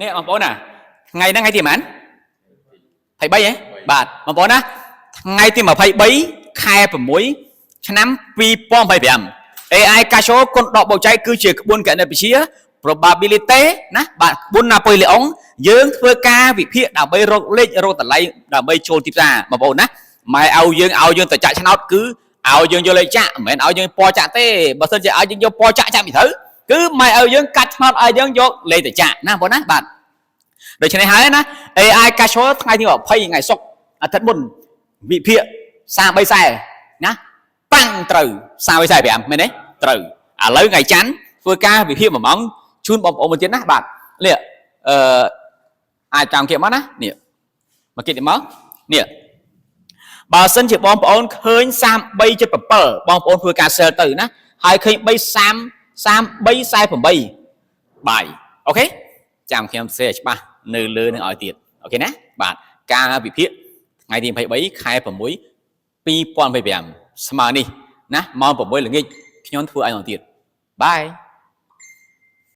នេះបងប្អូនណាថ្ងៃហ្នឹងថ្ងៃទីប៉ុន្មាន23ហ៎បាទបងប្អូនណាថ្ងៃទី23ខែ6ឆ្នាំ2025 AI Casio គុណដកបូកចែកគឺជាក្បួនគណិតវិទ្យា probability ណាបាទក្បួនណាប៉ូលីអុងយើងធ្វើការវិភាគដើម្បីរកលេខរកតម្លៃដើម្បីចូលទីផ្សារបងប្អូនណាម៉ែឲ្យយើងឲ្យយើងទៅចាក់ឆ្នោតគឺឲ្យយើងយកលេខចាក់មិនមែនឲ្យយើងពណ៌ចាក់ទេបើសិនជាឲ្យយើងយកពណ៌ចាក់ចាក់មិនត្រូវគឺម៉ែឲ្យយើងកាត់ឆ្នោតឲ្យយើងយកលេខទៅចាក់ណាបងប្អូនណាបាទដូច្នេះហើយណា AI Casual ថ្ងៃទី20ថ្ងៃសុក្រអាទិត្យមុនវិភាគ33ខ្សែណាប៉ាំងត្រូវ33 45មែនទេត្រូវឥឡូវថ្ងៃច័ន្ទធ្វើការវិភាគ1ម៉ោងជូនបងប្អូនមួយទៀតណាបាទនេះអឺអាចចាំគេមកណានេះមកគេមកនេះបើសិនជាបងប្អូនឃើញ33.7បងប្អូនធ្វើការ sell ទៅណាហើយឃើញ3 30 33 48 buy OK ចាំខ្ញុំសេឲ្យច្បាស់នៅលើនឹងឲ្យទៀត OK ណាបាទការវិភាគថ្ងៃទី23ខែ6 2025ស្មើនេះណាម៉ោង6ល្ងាចខ្ញុំធ្វើឲ្យម្ដងទៀត bye.